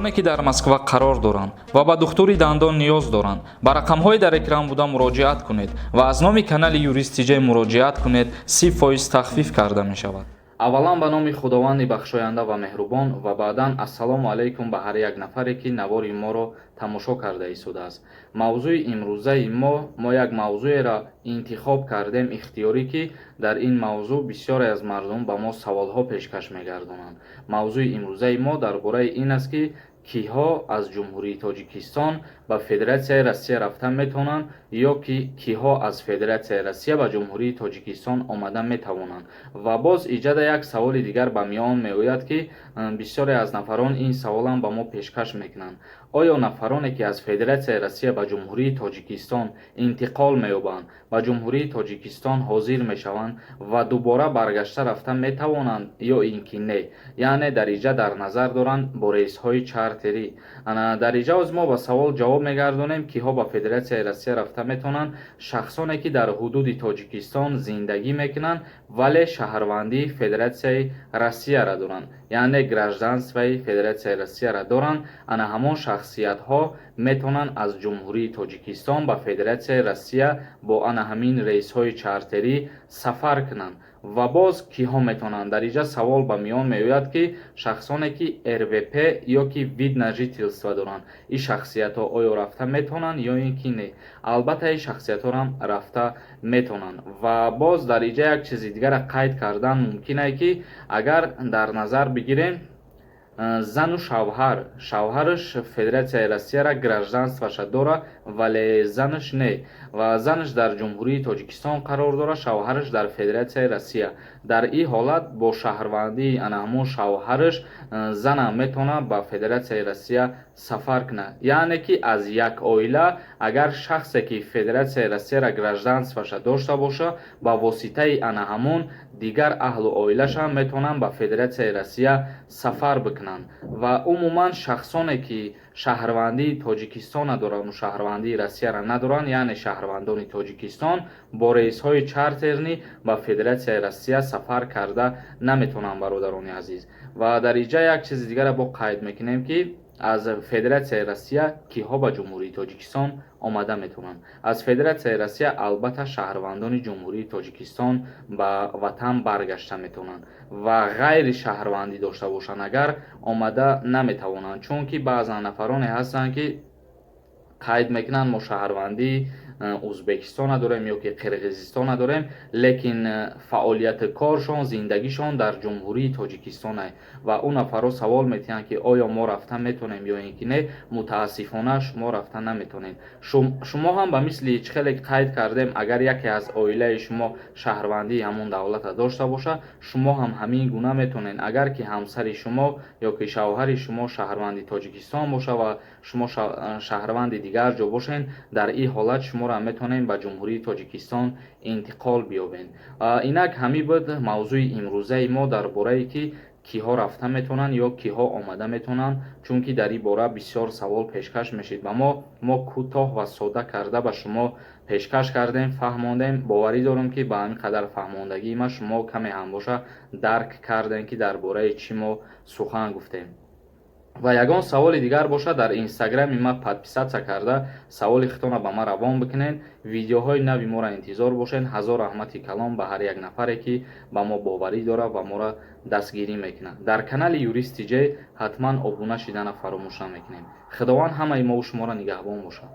Нафароне, ки дар Москва қарор доранд ва ба духтури дандон ниёз доранд, ба рақамҳои дар экран буда муроҷиат кунед ва аз номи канали Юрист Тиҷай муроҷиат кунед, 30% тахфиф карда мешавад. Аввалан, ба номи Худованди бахшоянда ва меҳрубон ва баъдан ассалому алайкум ба ҳар як нафаре, ки навори моро тамошо карда истодааст. Мавзӯи имрӯзаи мо як мавзӯеро интихоб кардем ихтиёрӣ, ки дар ин мавзӯъ бисёре аз мардум ба мо саволҳо пешкаш мегардонанд. Мавзӯи имрӯзаи мо дар бораи ин аст, ки киҳо аз Ҷумҳурии Тоҷикистон ба Федератсияи Россия рафта метавонанд ё ки киҳо аз Федератсияи Россия ба Ҷумҳурии Тоҷикистон омада метавонанд. Ва боз иҷада як саволи дигар ба миён меояд, ки бисёре аз нафарон ин саволам ба мо пешкаш мекунанд: оё нафароне, ки аз Федератсияи Россия ба Ҷумҳурии Тоҷикистон интиқол меёбанд, ба Ҷумҳурии Тоҷикистон ҳозир мешаванд ва дубора баргашта рафта метавонанд ё ин ки не? Яъне дар иҷа дар назар доранд бо рейсҳои чартерӣ. Дар иҷа оз мо ба савол ҷавоб мегардонем: киҳо ба Федератсияи Россия рафта метавонанд? Шахсоне, ки дар ҳудуди Тоҷикистон зиндагӣ мекунанд, вале шаҳрвандии Федератсияи Россияро доранд, яъне гражданствои Федератсияи Россияро доранд, ана ҳамон шахсиятҳо метавонанд аз Ҷумҳурии Тоҷикистон ба Федератсияи Россия бо ана ҳамин рейсҳои чартерӣ сафар кунанд. Ва боз киҳо метавонанд? Дар иҷа савол ба миён меояд, ки шахсоне, ки РВП ё ки вид на жительство доранд, ин шахсиятҳо оё рафта метавонанд ё ин ки не? Албатта, ин шахсиятҳоам рафта метавонанд. Ва боз дар иҷа як чизи дигарро қайд кардан мумкин ае, ки агар дар назар бигирем зану шавҳар, шавҳараш Федератсияи Россияра гражданствоша дора, вале занаш не, ва занаш дар Ҷумҳурии Тоҷикистон қарор дорад, шавҳараш дар Федератсияи Россия. Дар ин ҳолат бо шаҳрвандии ана ҳамон шавҳараш занам метавонад ба Федератсияи Россия сафар кунад. Яъне ки аз як оила агар шахсе, ки Федератсияи Россияра гражданствоша дошта бошад, ба воситаи ана ҳамон дигар аҳлу оилашам метавонанд ба Федератсияи Россия сафар бикунанд. Ва умуман шахсоне, ки шаҳрвандии Тоҷикистона доранд, шаҳрвандии Россияро надоранд, яъне шаҳрвандони Тоҷикистон, бо рейсҳои чартернӣ ба Федератсияи Россия сафар карда наметавонанд, бародарони азиз. Ва дар инҷа як чизи дигарро бо қайд мекунем, ки аз Федератсияи Россия киҳо ба Ҷумҳурии Тоҷикистон омада метавонанд? Аз Федератсияи Россия албатта шаҳрвандони Ҷумҳурии Тоҷикистон ба ватан баргашта метавонанд ва ғайри шаҳрвандӣ дошта бошанд агар, омада наметавонанд, чунки баъзан нафароне ҳастанд, ки қайд мекунанд: мо шаҳрвандии Узбекистона дорем ё ки Қирғизистона дорем, лекин фаъолияти коршон, зиндагишон дар Ҷумҳурии Тоҷикистон. Ва ӯ нафарҳо савол метиҳанд, ки оё мо рафта метавонем ё ин ки не? Мутаассифона, шумо рафта наметавонед. Шумо ҳам ба мисли чӣ хеле қайд кардем, агар яке аз оилаи шумо шаҳрвандии ҳамон давлата дошта бошад, шумо ҳам ҳамин гуна метавонед. Агар ки ҳамсари шумо ё ки шавҳари шумо шаҳрванди Тоҷикистон бошад ва шумо шаҳрванди дигар ҷо бошед, дар ин ҳолат шуморо метавонем ба Ҷумҳурии Тоҷикистон интиқол биёбем. Инак, ҳамин буд мавзӯи имрӯзаи мо дар борае, ки киҳо рафта метавонанд ё киҳо омада метавонанд, чунки дар ин бора бисёр савол пешкаш мешид ба мо. Мо кӯтоҳ ва сода карда ба шумо пешкаш кардем, фаҳмондем. Боварӣ дорам, ки ба ҳамин қадар фаҳмондагии ма шумо каме ҳам боша дарк кардем, ки дар бораи чӣ мо сухан гуфтем. Ва ягон саволи дигар бошад, дар Инстаграми ма подписаться карда, саволи худтонро ба ман равон бикунед. Видеоҳои нави моро интизор бошед. Ҳазор раҳмати калон ба ҳар як нафаре, ки ба мо боварӣ дорад ва моро дастгирӣ мекунад. Дар канали Юрист Тиҷей ҳатман обуна шидана фаромӯш намекунем. Худованд ҳамаи мову шуморо нигаҳбон бошад.